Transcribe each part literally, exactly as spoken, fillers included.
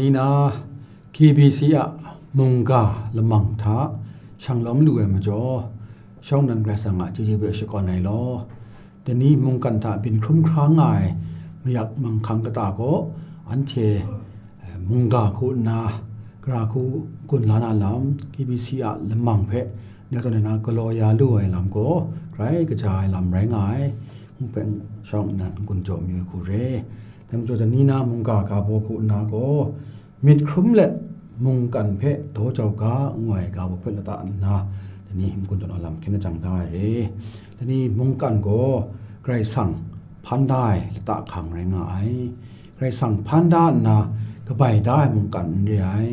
Ni na K B C a mungga lamang hta shanglawm lu ai majaw, shawng nnan Karai Kasang a chyeju hpe shakawn ai law, dai ni mungkan hta byin hkrum hkra nga ai mayak manghkang kata gaw, anhte, eh, mungga hku nna, gara hku n-gun la na lam, K B C a lamang hpe, ndai zawn e na galaw ya lu ai lam gaw, grai kaja ai lam rai nga ai, ngu hpe shawng nnan n-gun jaw mayu ai hku re. Dai majaw, dai ni na mungga ga baw hku nna gaw, myit hkrum let mungkan hpe daw jau ga, ngu ai ga baw hpe lata nna, dai ni n-gun jaw na lam hkyen na jang da ai re. Dai ni mungkan gaw Karai Kasang hpan da ai lata hkang rai nga ai. Karai Kasang hpan da nna kabai da ai mungkan n re ai.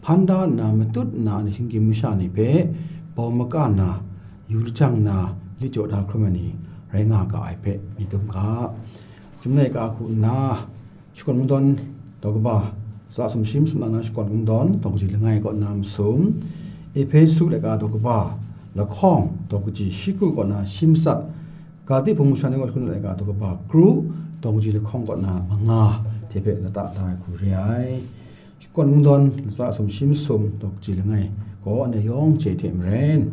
Hpan da nna matut nna ni shinggyim masha ni hpe bau maka nna, yu lajang nna, lit jaw da hkrum ai ni rai nga ga ai hpe myit dum ga. Chyum laika hku nna, Shakawn Kungdawn daw kaba, tsa sumshi masum na Shakawn Kungdawn daw kaji langai kaw na masum, Ehpesu laika daw kaba lahkawng daw kaji shi kru kaw na shi matsat, Galati hpung masha ni kaw Shakawn Kungdawn laika daw kaba kru daw kaji lahkawng kaw na manga hte hpe lata da ai hku re ai. Shakawn Kungdawn latsa sumshi masum daw kaji langai gaw anhte yawng chye hte maren,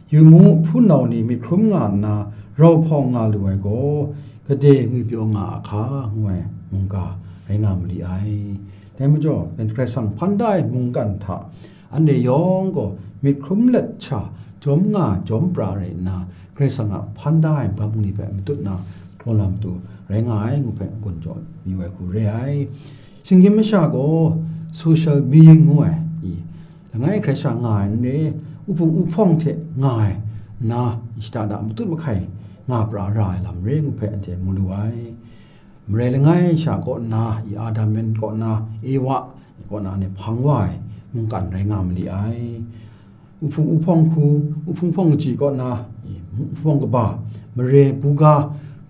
yu mu, hpunau ni myit hkrum nga nna rau hpawng nga lu ai gaw, gade ngwipyaw nga a hka, ngu ai mungga rai nga mali ai. Dai majaw, Karai Kasang hpan da ai mungkan hta anhte yawng gaw myit hkrum let sha jawm nga jawm pra rai nna, Karai Kasang a hpan da ai magam bungli hpe matut na lawng lam tu rai nga ai, ngu hpe n-gun jaw mayu ai hku re ai. Shinggyim masha gaw social being ngu ai, i, langai hkrai sha nga ai n re, uhpung uhpawng hte nga ai, nna shada da matut mahkai nga pra ra ai lam re ngu hpe anhte mu lu ai. Marai langai sha kaw nna, i, Adam men kaw nna, Ewa kaw nna ni hpang wa ai mungkan rai nga mali ai. Uhpung uhpawng hku, uhpung hpawng kaji kaw na, i, uhpung kaba, mare, buga,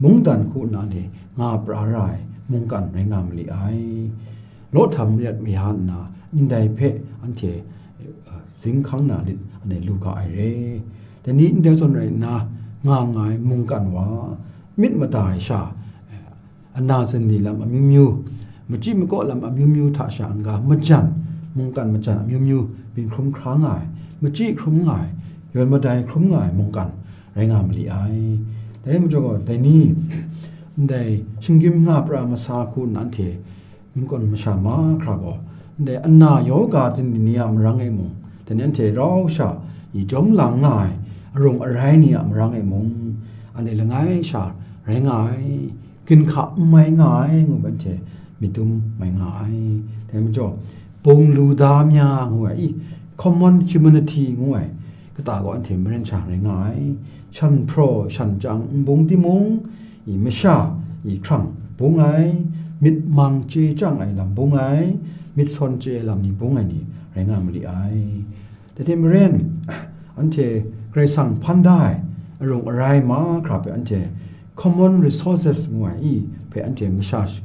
mungdan hku nna ni nga pra ra ai mungkan rai nga mali ai. Law htam mayat maya nna, ndai hpe anhte, eh, zing hkang na lit anhte lu ga ai re. Dai ni ndai zawn rai nna, nga nga ai mungkan wa, myit mada ai sha, eh, ana zani lam amyu myu, machyi makaw lam amyu myu hta sha n-ga, majan, mungkan majan amyu myu byin hkrum hkra nga ai, machyi hkrum nga ai, yawn madai hkrum nga ai mungkan rai nga mali ai. Dai rai majaw gaw, dai ni, ndai shinggyim nga pra masa hku nna anhte mungkan masha mahkra gaw, ndai ana yoga zani ni a marang e mung, dai ni anhte rau sha i jawm lang nga ai arung arai ni a marang e mung, anhte langai sha rai nga ai, ginhka n mai nga ai ngu hpe anhte myit dum mai nga ai. Dai majaw, bung lu da mya ngu ai, i, common humanity ngu ai kata gaw anhte maren sha rai nga ai. Shan hpraw, shan chyang n bung timung, i, masha, i, hkrang bung ai, myit mang chye chyang ai lam bung ai, myit sawn chye ai lam ni bung ai ni rai nga mali ai. Dai hte maren, anhte Karai Kasang hpan da ai arung arai mahkra hpe anhte common resources ngu ai i hpe anhte masha sh-,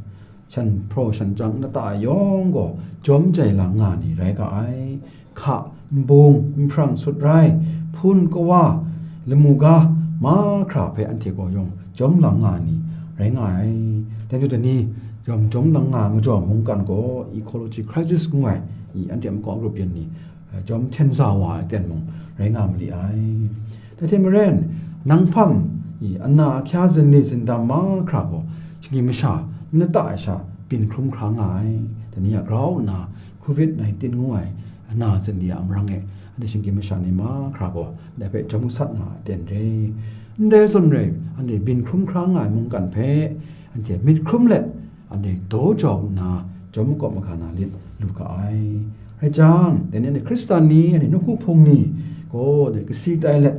shan hpraw shan chyang nata ai yawng gaw jawm jai lang nga ni rai ga ai. Hka, nbung, nhprang, sutrai, hpun, kawa, lamu ga, mahkra hpe anhte gaw yawng jawm lang nga ni rai nga ai. Dai majaw dai ni, jawm jawm lang nga ai majaw mungkan gaw ecology crisis ngu ai, i, anhte a makau grup yan ni, eh, jawm hten za wa ai aten mung rai nga mali ai. Dai hte maren, nang hpang, i, ana ahkya zani zindam mahkra gaw, shinggyim masha n lata ai sha byin hkrum hkra nga ai. Dai ni a grau nna, covid nineteen ngu ai ana zani a marang e, anhte shinggyim masha ni mahkra gaw, dai hpe jawm sat nga ai aten re. Ndai zawn rai, anhte byin hkrum hkra nga ai mungkan hpe, anhte myit hkrum let, anhte daw jau nna, jawm makawp maga na lit lu ga ai. Rai jang, dai ni anhte Hkristan ni, anhte nawku hpung ni gaw, dai kasi tai let,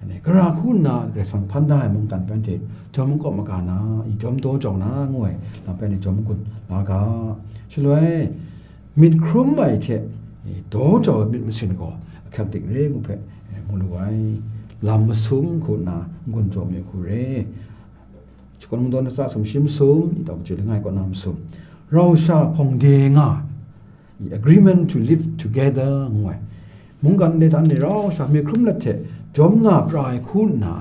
anhte gara hku nna Karai Kasang hpan da ai mungkan hpe anhte jawm makawp maga na, i jawm daw jau na, ngu ai lam hpe anhte jawm gun la ga. Shaloi, myit hkrum ai hte, e, daw jau ai myit masin gaw ahkyak dik re ngu hpe, e, mu lu ai. Lam masum hku nna n-gun jaw myit hku re. Shakawn Kungdawn latsa sumshi masum, i tau kaji langai kaw na masum, rau sha hpawng de nga, i, agreement to live together ngu ai. Mungkan de hta ni rau sha myit hkrum let hte jawm nga pra ai hku nna,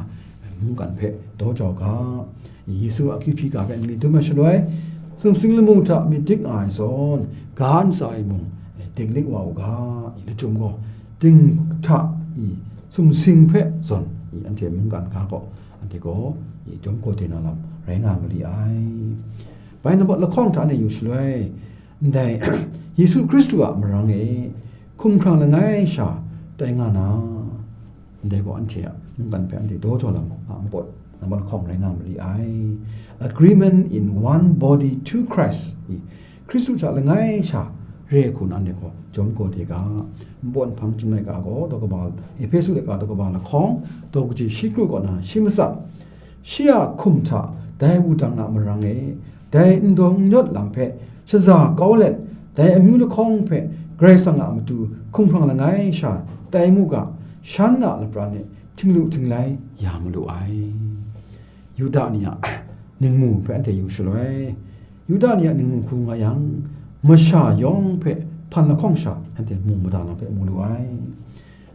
mungkan hpe daw jau ga. Yesu a akyu hpyi ga hpe n myit dum ai shaloi, Sumsing lamu hta myit dik nga ai zawn, ga ntsa e mung, eh, dik lik wa u ga, i lachyum gaw, dinghta i sumsing hpe zawn, i anhte mungkan ga gaw, anhte gaw, i jawm gaw de na lam rai nga ma li ai. Bai nambat lahkawng hta anhte yu shaloi, ndai Yesu Hkristu a marang e hkumhkrang langai sha tai nga na, ndai gaw anhte a mungkan hpe anhte daw jaw lam a npawt nambat lahkawng rai nga ma li ai. Agreement in one body to Christ. I, Hkristu hta langai sha re hku na anhte gaw jawm gaw de ga. Npawt nhpang chyum laika gaw daw kaba, Ehpesu laika daw kaba lahkawng, daw kaji shi kru kaw na shi matsat. Shi a hkum hta dai wudang a marang e, dai n dawng n yawt lam hpe shaza kau let, dai amyu lahkawng hpe Karai Kasang a matu hkumhkrang langai sha tai mu ga, shan a lapran e htinglu htinglai ya malu ai. Yuda ni a ningmu hpe anhte yu shaloi, Yuda ni a ningmu hku nga yang, masha yawng hpe hpan lahkawng sha anhte mu mada na hpe mu lu ai.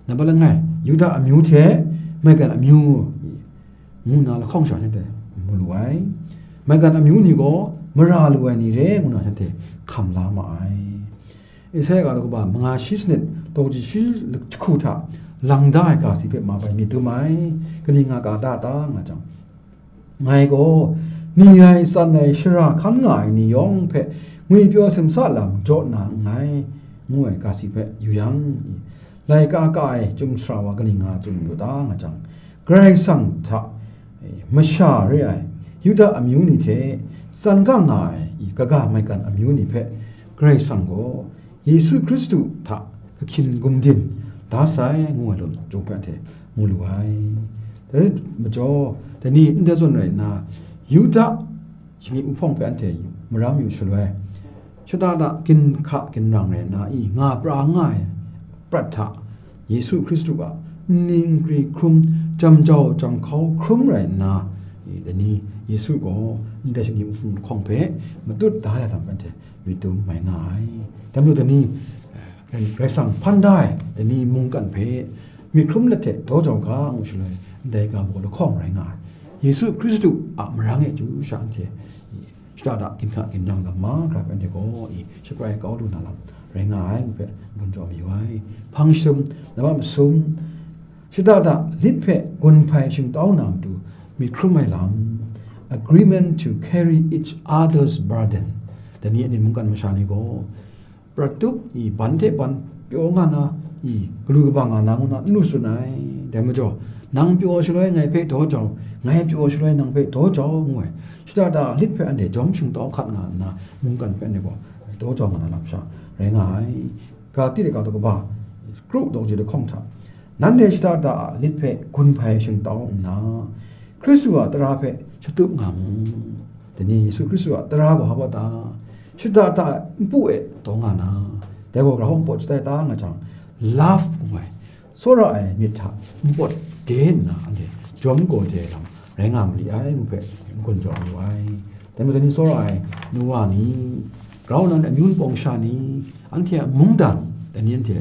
Nambat langai, Yuda amyu hte maigan amyu ngu na lahkawng sha shanhte mu lu ai. Maigan amyu ni gaw mara lu ai ni re ngu na shanhte hkam la ma ai. Isaya ga daw kaba manga shi sanit, daw kaji shi jahku hta lang da ai ga si hpe ma bai myit dum ai, kaning nga ga da ta nga jang, ngai gaw, ni ai tsan ai shara hkan nga ai ni yawng hpe ngwipyaw simsa lam jaw na nngai, ngu ai ga si hpe yu yang, laika ka ai chyum sara wa kaning nga tsun yu ta nga jang, Karai Kasang hta, eh, masha re ai Yuda amyu ni hte tsan ga nga ai, i, kaga maigan amyu ni hpe Karai Kasang gaw Yesu Hkristu hta kahkyin gumdin da sai ngu ai lawm chyum hpe anhte mu lu ai. Dai rai majaw, dai ni ndai zawn rai nna, Yuda shangyip wuhpawng hpe anhte maram yu shaloi, shada da ginhka ginrang rai nna, i, nga pra nga ai prat hta Yesu Hkristu a nni nkri hkrum, jam jau jam hkau hkrum rai nna, i, dai ni Yesu gaw ndai shangyip wuhpawng hpe matut da ya lam anhte myit dum mai nga ai. Dai majaw dai ni, eh, Karai Kasang hpan da ai dai ni mungkan hpe myit hkrum let hte daw jau ga ngu shaloi, ndai ga gaw lahkawng rai nga ai. Yesu Hkristu a marang e chyu sha anhte shada da ginhka ginrang lam ma hkra hpe anhte gaw i shaprai kau lu na lam rai nga ai ngu hpe gun jaw mayu ai. Hpang jahtum, nambat masum, shada da lit hpe gun hpai shingtau na matu myit hkrum ai lam, agreement to carry each other's burden. Dai ni a ni mungkan masha ni gaw, prat tup i ban hte ban pyaw nga na, i galu kaba nga na ngu na n lu tsun ai. Dai majaw, nang pyaw shaloi ngai hpe daw jau, ngai pyaw shaloi nang hpe daw jau ngu ai, shada da lit hpe anhte jawm shingtau hkat nga nna, mungkan hpe anhte gaw daw jau nga na lam sha rai nga ai. Galati laika daw kaba, kru daw ji lahkawng hta, nanhte shada da a lit hpe gun hpai shingtau nna, Hkristu a tara hpe shatup nga mu. Dai ni Yesu Hkristu a tara gaw hpa ta? Shada da ai npu e taw nga na, dai gaw grau npawt shatai ta nga jang, love ngu ai, tsawra ai myit hta npawt de nna anhte jawm gaw de ai lam rai nga ma li ai ngu hpe n-gun jaw mayu ai. Dai majaw, dai ni tsawra ai nu wa ni, grau nnan amyu npawng sha ni, anhte a mungdan, dai ni anhte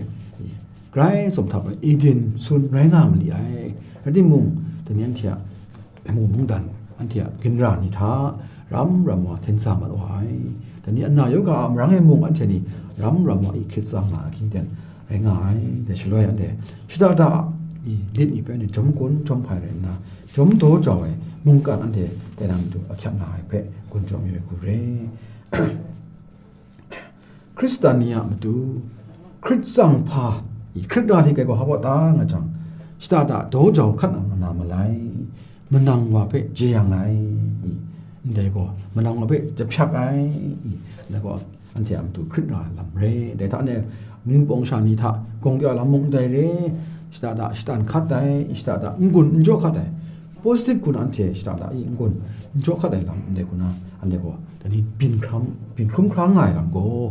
grai tsawm htap ai Eden sun rai nga ma li ai. Rai timung, dai ni anhte a mu mungdan, anhte a ginra ni hta ram ram wa hten sa mat wa ai. Dai ni ana yoga a marang e mung anhte ni ram ram wa i hkrit tsang nga ai hkying ten rai nga ai. Dai shaloi anhte shada da i lit ni hpe anhte jawm gun jawm hpai rai nna, jawm daw jau ai mungkan anhte dai na matu ahkyak nga ai hpe gun jaw mayu ai hku re. Hkristan ni a matu, hkrit tsang hpa, i hkrit ra hte kai gaw hpa ta nga jang, shada da daw jau hkat na mana malai, manang wa hpe jeyang ai, i, ndai gaw, manang wa hpe jahpyak ai, i, ndai gaw, anhte a matu hkrit ra lam re. Dai hta ne, mung pawng sha ni hta, gawng de ai lam mung ndai re, shada da shatan hkat ai, shada da n-gun n jaw hkat ai, positive hku na anhte shada da i n-gun n jaw hkat ai lam ndai hku na, anhte gaw, dai ni byin hkram, byin hkrum hkra nga ai lam gaw,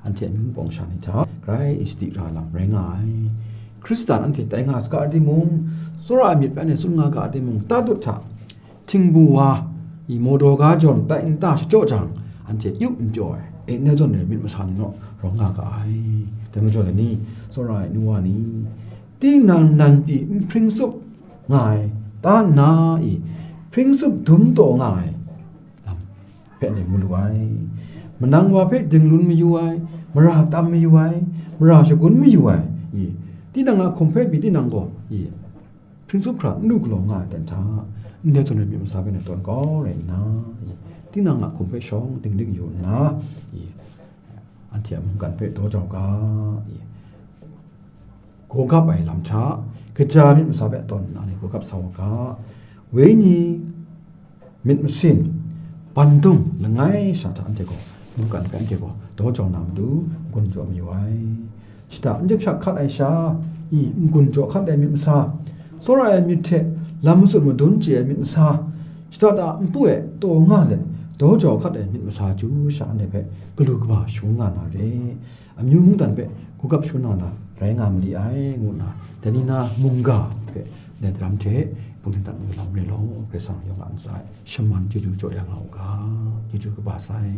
anhte amyu npawng sha ni hta grai i sadi ra lam rai nga ai. Hkristan anhte tai nga saga ai timung, tsawra ai myit hpe anhte tsun nga ga ai timung, tatut hta, htingbu wa i mawdaw ga jawn tai nta shachyaw jang, anhte yup n pyaw ai, e, ndai zawn re myit masa ni naw rawng nga ga ai. Dai majaw dai ni, tsawra ai nu wa ni, tinang nan pyi n hpring tsup nga ai, ta nna i hpring tsup dum taw nga ai lam, hpe ni mu lu ai. Manang wa hpe dinglun mayu ai, mara tam mayu ai, mara shagun mayu ai, i, tinang a hkum hpe pyi tinang gaw, i, hpring tsup hkra n lu galaw nga ai ten hta, ndai zawn rai myit masa hpe na tawn kau rai nna, i, tinang a hkum hpe shawng dinglik yu nna, i, anhte a mungkan hpe daw jau ga, i, gawgap ai lam hta, kaja myit masa hpe tawn nna ni gawgap sa wa ga, wenyi, myit masin, pandung langai sha hta anhte gaw, mungkan hpe anhte gaw daw jau na matu, n-gun jaw mayu ai. Shada n jahpyak hkat ai sha, i, n-gun jaw hkat ai myit masa, tsawra ai myit hte lam matsun madun chye ai myit masa, shada a npu e taw nga let daw jau hkat ai myit masa chyu sha anhte hpe galu kaba shangun nga na re. Amyu mungdan hpe gugap shangun na rai nga ma li ai, ngu nna, dai ni na mungga hpe dai daram hte bungli dat mayu lam re law, Karai Kasang yawng a ntsa e shaman chyeju jaw ya nga u ga, chyeju kaba sai.